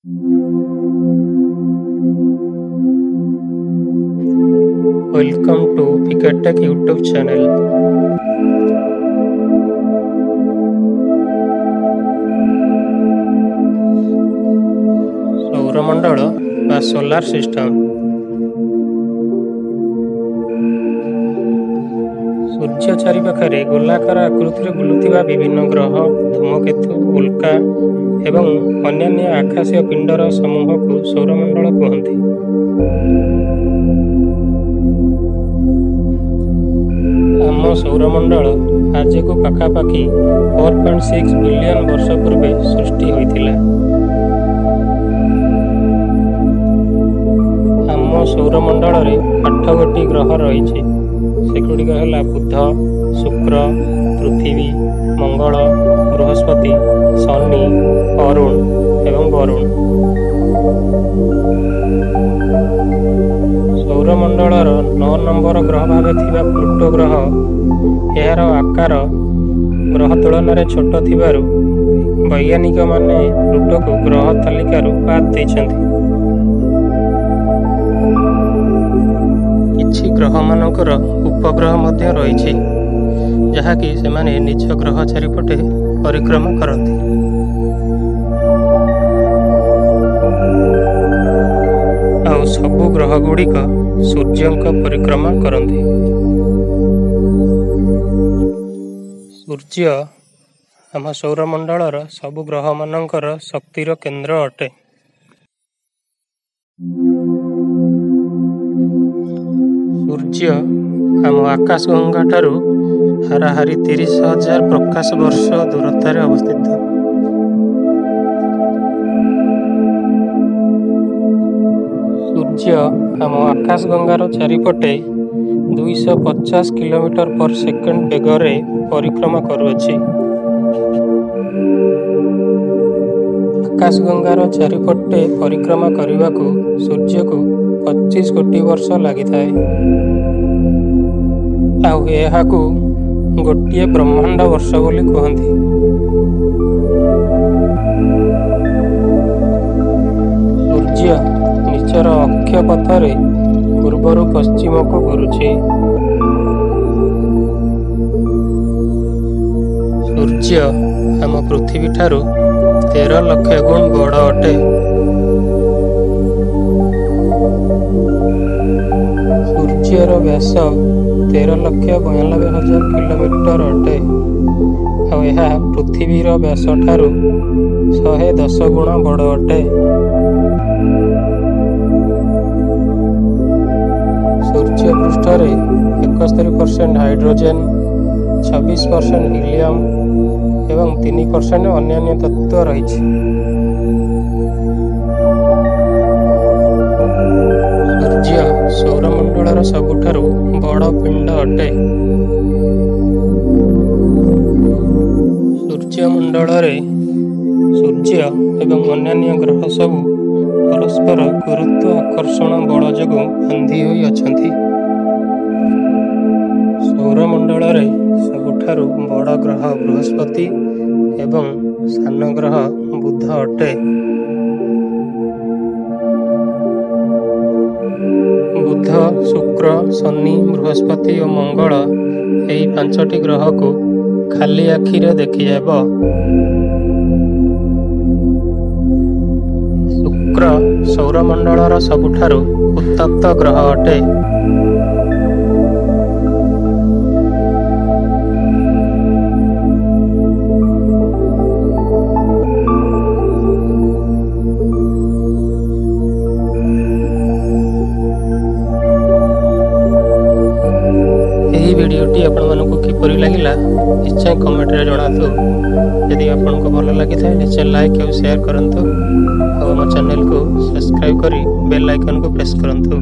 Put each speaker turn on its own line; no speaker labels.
Welcome to PKTech YouTube channel. ସୌରମଣ୍ଡଳ ବା solar system. ସୂର୍ଯ୍ୟ ଚାରିପାଖରେ ଗୋଲାକାର ଆକୃତିରେ ବୁଲୁଥିବା ବିଭିନ୍ନ ଗ୍ରହ, ଧୂମକେତୁ, ଉଲ୍କା ଏବଂ ଅନ୍ୟାନ୍ୟ ଆକାଶୀୟ ପିଣ୍ଡର ସମୂହକୁ ସୌରମଣ୍ଡଳ କୁହନ୍ତି। ଆମ ସୌରମଣ୍ଡଳ ଆଜକୁ ପାଖାପାଖି 4.6 ବିଲିୟନ ବର୍ଷ ପୂର୍ବେ ସୃଷ୍ଟି ହୋଇଥିଲା। ଆମ ସୌରମଣ୍ଡଳରେ 8 ଗୋଟି ଗ୍ରହ ରହିଛି। ସେଗୁଡ଼ିକ ହେଲା ବୁଧ, ଶୁକ୍ର, ପୃଥିବୀ, ମଙ୍ଗଳ, ବୃହସ୍ପତି, ଶନି, ଅରୁଣ ଏବଂ ବରୁଣ। ସୌରମଣ୍ଡଳର 9 ନମ୍ବର ଗ୍ରହ ଭାବେ ଥିବା ପ୍ଲୁଟୋ ଗ୍ରହ ଏହାର ଆକାର ଗ୍ରହ ତୁଳନାରେ ଛୋଟ ଥିବାରୁ ବୈଜ୍ଞାନିକମାନେ ପ୍ଲୁଟୋକୁ ଗ୍ରହ ତାଲିକାରୁ ବାଦ୍ ଦେଇଛନ୍ତି। କିଛି ଗ୍ରହମାନଙ୍କର ଉପଗ୍ରହ ମଧ୍ୟ ରହିଛି, ଯାହାକି ସେମାନେ ନିଜ ଗ୍ରହ ଚାରିପଟେ ପରିକ୍ରମା କରନ୍ତି। ଆଉ ସବୁ ଗ୍ରହଗୁଡ଼ିକ ସୂର୍ଯ୍ୟଙ୍କ ପରିକ୍ରମା କରନ୍ତି। ସୂର୍ଯ୍ୟ ଆମ ସୌରମଣ୍ଡଳର ସବୁ ଗ୍ରହମାନଙ୍କର ଶକ୍ତିର କେନ୍ଦ୍ର ଅଟେ। ସୂର୍ଯ୍ୟ ଆମ ଆକାଶଗଙ୍ଗାଠାରୁ ହାରାହାରି 30,000 ପ୍ରକାଶ ବର୍ଷ ଦୂରତାରେ ଅବସ୍ଥିତ। ସୂର୍ଯ୍ୟ ଆମ ଆକାଶଗଙ୍ଗାର ଚାରିପଟେ 250 କିଲୋମିଟର ପର ସେକେଣ୍ଡ ବେଗରେ ପରିକ୍ରମା କରୁଅଛି। ଆକାଶଗଙ୍ଗାର ଚାରିପଟେ ପରିକ୍ରମା କରିବାକୁ ସୂର୍ଯ୍ୟକୁ 25 କୋଟି ବର୍ଷ ଲାଗିଥାଏ। ଆଉ ଏହାକୁ ଗୋଟିଏ ବ୍ରହ୍ମାଣ୍ଡ ବର୍ଷ ବୋଲି କୁହନ୍ତି। ସୂର୍ଯ୍ୟ ନିଜର ଅକ୍ଷପଥରେ ପୂର୍ବରୁ ପଶ୍ଚିମକୁ ଘୁରୁଛି। ସୂର୍ଯ୍ୟ ଆମ ପୃଥିବୀଠାରୁ 13 ଲକ୍ଷ ଗୁଣ ବଡ଼ ଅଟେ। ସୂର୍ଯ୍ୟର ବ୍ୟାସ 13,92,000 କିଲୋମିଟର ଅଟେ। ଆଉ ଏହା ପୃଥିବୀର ବ୍ୟାସଠାରୁ 110 ଗୁଣ ବଡ଼ ଅଟେ। ସୂର୍ଯ୍ୟ ପୃଷ୍ଠରେ 71% ହାଇଡ୍ରୋଜେନ୍, 26% ହିଲିୟମ୍ ଏବଂ 3% ଅନ୍ୟାନ୍ୟ ତତ୍ତ୍ୱ ରହିଛି। ସୂର୍ଯ୍ୟ ସୌରମଣ୍ଡଳର ସବୁଠାରୁ ବଡ଼ ପିଣ୍ଡ ଅଟେ। ସୂର୍ଯ୍ୟମଣ୍ଡଳରେ ସୂର୍ଯ୍ୟ ଏବଂ ଅନ୍ୟାନ୍ୟ ଗ୍ରହ ସବୁ ପରସ୍ପର ଗୁରୁତ୍ୱ ଆକର୍ଷଣ ବଳ ଯୋଗୁଁ ବାନ୍ଧି ହୋଇ ଅଛନ୍ତି। ସୌରମଣ୍ଡଳରେ ସବୁଠାରୁ ବଡ଼ ଗ୍ରହ ବୃହସ୍ପତି ଏବଂ ସାନ ଗ୍ରହ ବୁଧ ଅଟେ। ବୁଧ, ଶୁକ୍ର, ଶନି, ବୃହସ୍ପତି ଓ ମଙ୍ଗଳ ଏହି 5ଟି ଗ୍ରହକୁ ଖାଲି ଆଖିରେ ଦେଖିହେବ। ଶୁକ୍ର ସୌରମଣ୍ଡଳର ସବୁଠାରୁ ଉତ୍ତପ୍ତ ଗ୍ରହ ଅଟେ। ଏହି ଭିଡ଼ିଓଟି ଆପଣମାନଙ୍କୁ କିପରି ଲାଗିଲା ନିଶ୍ଚୟ କମେଣ୍ଟରେ ଜଣାନ୍ତୁ। ଯଦି ଆପଣଙ୍କୁ ଭଲ ଲାଗିଥାଏ ନିଶ୍ଚୟ ଲାଇକ୍ ଆଉ ସେୟାର କରନ୍ତୁ। ଆଉ ଆମ ଚ୍ୟାନେଲକୁ ସବସ୍କ୍ରାଇବ୍ କରି ବେଲ୍ ଆଇକନ୍କୁ ପ୍ରେସ୍ କରନ୍ତୁ।